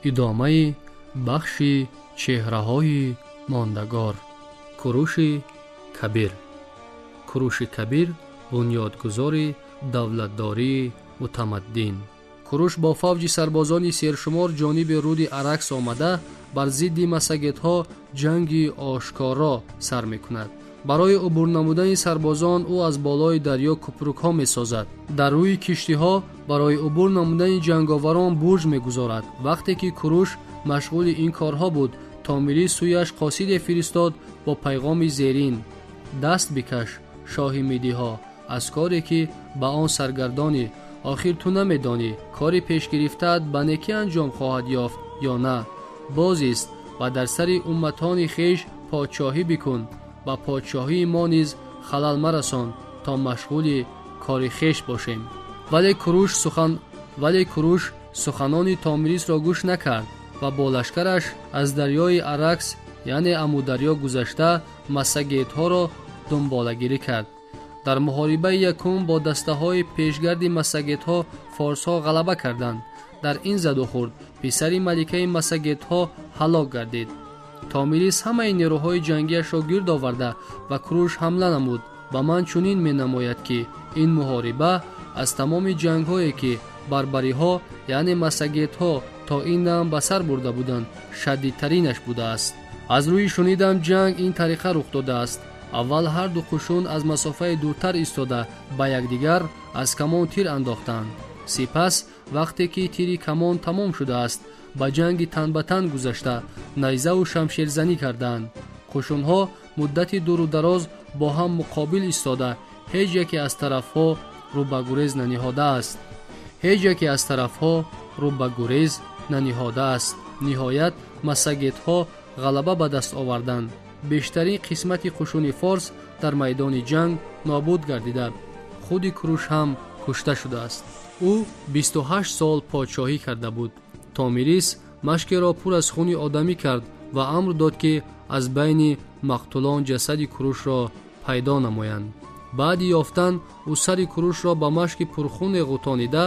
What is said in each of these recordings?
Идомаи бахши чеҳраҳои мондагор. Куруши Кабир. Куруши Кабир бунёдгузори давлатдории мутамаддин. Куруш бо фавҷи сарбозони сершумор ҷониби руди Аракс омада бар зидди массагетҳо ҷанги ошкоро сар мекунад. Барои убур намудани сарбозон ӯ аз болои дарё купрукҳо месозад. Дар рӯи киштиҳо барои убур намудани ҷанговарон бурҷ мегузорад. Вақте ки Куруш машғули ин корҳо буд, Томирис сӯяш қосиде фиристод бо пайғоми зерин: даст бикаш, шоҳи мидиҳо, аз коре ки ба он саргардонӣ. Охир ту намедонӣ кори пешгирифтаат ба некӣ анҷом хоҳад ёфт ё на. Бозист ва дар сари умматони хеш подшоҳӣ бикун, ба подшоҳии мо низ халал марасон, то машғули кори хеш бошем. Вале Куруш суханони Томирисро гӯш накард ва бо лашкараш аз дарёи Аракс, яъне Амударё гузашта, массагетҳоро дунболагирӣ кард. Дар муҳорибаи якум бо дастаҳои пешгарди массагетҳо форсҳо ғалаба карданд. Дар ин задухӯрд писари маликаи массагетҳо ҳалок гардид. Томирис ҳамаи нерӯҳои ҷангиашро гирд оварда ба Куруш ҳамла намуд. Ба ман чунин менамояд, ки ин муҳориба аз тамоми ҷангҳое ки барбариҳо, яъне массагетҳо, то ин дам ба сар бурда буданд, шадидтаринаш будааст. Аз рӯи шунидам ҷанг ин тариқа рух додааст. Аввал ҳар ду қушун аз масофаи дуртар истода ба якдигар аз камон тир андохтанд. Сипас вақте ки тири камон тамом шудааст, ба ҷанги тан ба тан гузашта найзаву шамшерзанӣ карданд. Қушунҳо муддати дуру дароз бо ҳам муқобил истода ҳеҷ яке аз тарафҳо рӯ ба гурез наниҳодааст. Ҳеҷ яке аз тарафҳо рӯ ба гурез наниҳодааст. Ниҳоят массагетҳо ғалаба ба даст оварданд. Бештарин қисмати қушуни форс дар майдони ҷанг нобуд гардида, худи Куруш ҳам кушта шудааст. Ӯ 28 сол подшоҳӣ карда буд. Томирис машкеро пур аз хуни одамӣ кард ва амр дод, ки аз байни мақтулон ҷасади Курушро пайдо намоянд. Баъди ёфтан ӯ сари Курушро ба машки пурхуне ғутонида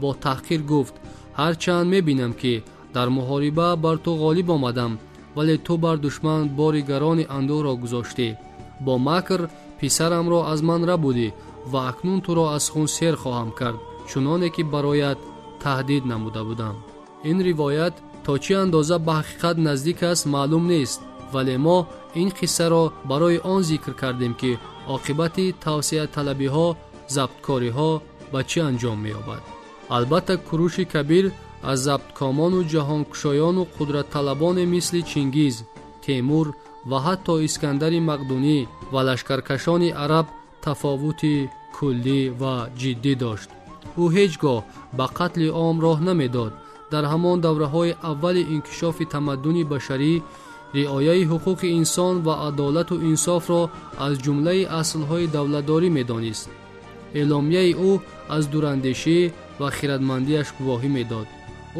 бо таҳқир гуфт: ҳарчанд мебинам, ки дар муҳориба бар ту ғолиб омадам, вале ту бар душман бори гарони андӯҳро гузоштӣ. Бо макр писарамро аз ман рабудӣ ва акнун туро аз хун сер хоҳам кард, чуноне ки бароят таҳдид намуда будам. Ин ривоят то чӣ андоза ба ҳақиқат наздик аст маълум нест, вале мо ин қиссаро барои он зикр кардем, ки оқибати тавсеаталабиҳо, забткориҳо ба чӣ анҷом меёбад. Албатта Куруши Кабир аз забткомону ҷаҳонкушоёну қудратталабоне мисли Чингиз, Темур ва ҳатто Искандари Мақдунӣ ва лашкаркашони араб тафовути куллӣ ва ҷиддӣ дошт. Ӯ ҳеҷ гоҳ ба қатли ом роҳ намедод. Дар ҳамон давраҳои аввали инкишофи тамаддуни башарӣ риояи ҳуқуқи инсон ва адолату инсофро аз ҷумлаи аслҳои давлатдорӣ медонист. Эъломияи ӯ аз дурандешӣ ва хирадмандиаш гувоҳӣ медод.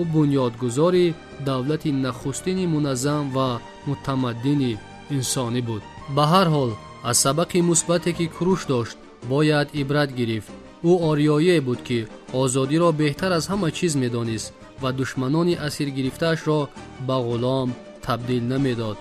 Ӯ бунёдгузори давлати нахустини муназзам ва мутамаддини инсонӣ буд. Ба ҳар ҳол аз сабақи мусбате ки Куруш дошт бояд ибрат гирифт. Ӯ ориёие буд, ки озодиро беҳтар аз ҳама чиз медонист ва душманони асиргирифтаашро ба ғулом табдил намедод.